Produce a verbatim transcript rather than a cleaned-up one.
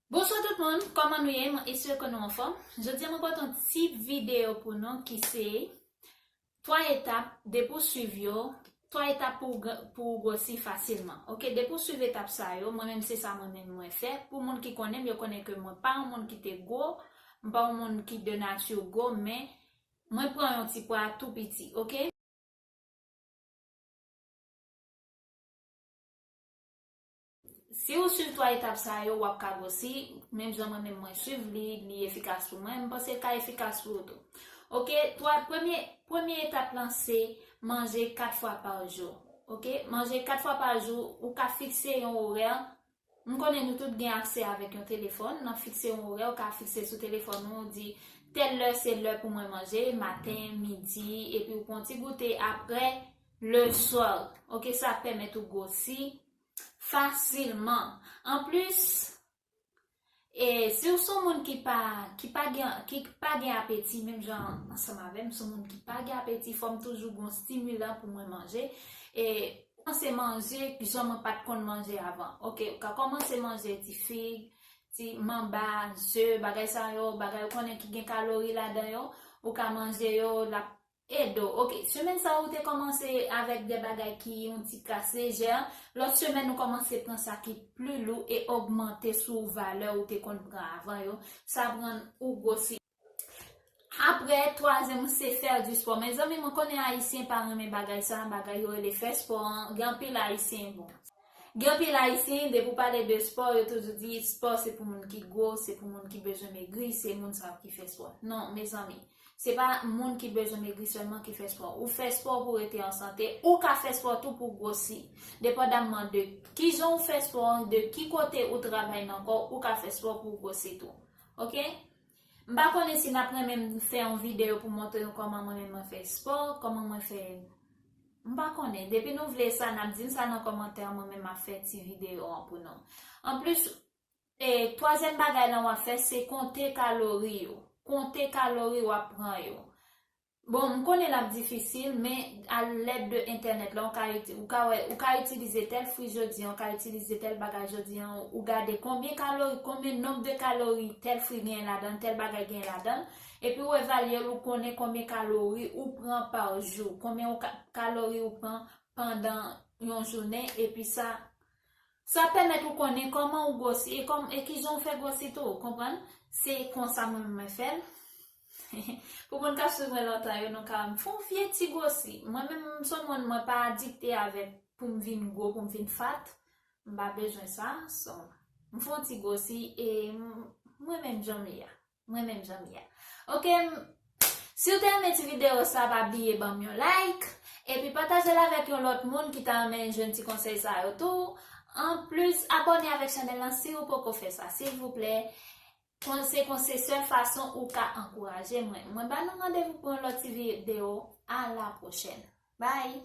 Bonswa tout moun, kòman nou ye? Mwen espere ke nou anfòm. Jodi a mwen pote yon ti videyo pou nou ki se twa etap depi w swiv yo, twa etap pou w gr- pou w gwosi fasilman. Oke, depi w swiv etap sa yo, mwen menm se sa mwen menm mwen fè. Pou moun ki konnen m, yo konnen ke mwen pa yon moun ki te gwo, m pa yon moun ki de nati gwo, men mwen pran yon ti pwa tou piti, oke? Si ou swiv twa etap sa yo, w ap ka gwosi, menm jan mwen menm mwen swiv li, li efikas pou mwen, m panse l ka efikas pou ou tou. Oke, twa, premye, premye etap lan se manje kat fwa pa jou. Oke, manje kat fwa pa jou, ou ka fikse yon orè. M konnen nou tout gen aksè avèk yon telefòn, nan fikse yon orè, ou ka fikse sou telefòn ou, ou di, tèl lè se lè pou mwen manje, maten, midi, epi ou pran ti goute apre, le swa. Oke, sa ap pèmèt ou gwosi fasilman. Anplis, e, si w se yon moun ki pa, ki pa gen, ki pa gen apeti, menm jan ansanm avè m, se yon moun ki pa gen apeti, fò m toujou gon stimulan pou mwen manje. E, kòmanse manje jan mwen pa t konn manje avan. Oke, ou ka kòmanse manje ti fig, ti manba, ze, bagay sa yo, bagay ou konnen ki gen kalori ladan yo, ou ka manje yo, l ap ede w. Oke, semèn sa ou te kòmanse avèk de bagay ki yon ti kras lejè, lòt semèn ou kòmanse pran sa ki pli lou e ogmante sou valè ou te konn pran avan yo. Sa ap rann ou gwosi. Apre, twazyèm, se fè di spò. Mezanmi, mwen konnen Ayisyen pa renmen bagay sa, bagay yo rele fè spò an. Gen anpil Ayisyen, bon. Gen anpil Ayisyen, depi w pale de spò, yo toujou di spò se pou moun ki gwo, se pou moun ki bezwen megri, se moun sa yo ki fè spò. Non, mezanmi, se pa moun ki bezwen megri sèlman ki fè spò. Ou fè spò pou w rete an sante, ou ka fè spò tou pou w gwosi. Depandamman de kijan ou fè spò an, de ki kote ou travay nan kò w, ou ka fè spò pou w gwosi tou. Oke? M pa konnen si n ap renmen m fè yon videyo pou montre nou kòman mwen menm mwen fè spò, kòman mwen fè. M pa konnen. Depi nou vle sa, n ap di m sa nan kòmantè, mwen menm m ap fè ti videyo an pou nou. Anplis, e, twazyèm bagay lan w ap fè, se konte kalori yo. Konte kalori w ap pran yo. Bon, m konnen l ap difisil, men a lèd de entènèt la, ou ka iti-, ou ka wè, ou ka itilize tèl fwi jodi an, ou ka itilize tèl bagay jodi an, ou gade konbyen kalori, konbyen nonb de kalori tèl fwi gen ladan l, tèl bagay gen ladan l, epi ou evalye l, ou konnen konbyen kalori ou pran pa jou, konbyen ou ka, kalori ou pran pandan yon jounen, epi sa, sa pèmèt ou konnen kòman ou gwosi e kòm, e kijan ou fè gwosi tou, ou konprann? Se konsa mwen, mwen fè l. Pou moun k ap swiv mwen lontan yo, nou ka wè m fè yon vye ti gwosi. Mwen menm, m se yon moun, mwen pa adikte avèk pou m vin gwo, pou m vin fat. M pa bezwen sa. So, m fè yon ti gwosi e m, mwen menm jan m ye a. Mwen menm jan m ye a. Oke, m, si w te renmen ti videyo sa, pa bliye ban m yon like. Epi pataje l avèk yon lòt moun ki ta renmen jwenn ti konsèy sa yo tou. Anplis, abòne avèk chanèl lan si w poko fè sa, silvouplè. Kon-, se kon, se sèl fason ou ka ankouraje mwen. Mwen ba nou randevou pou yon lòt ti videyo. A la pwochèn. Bye!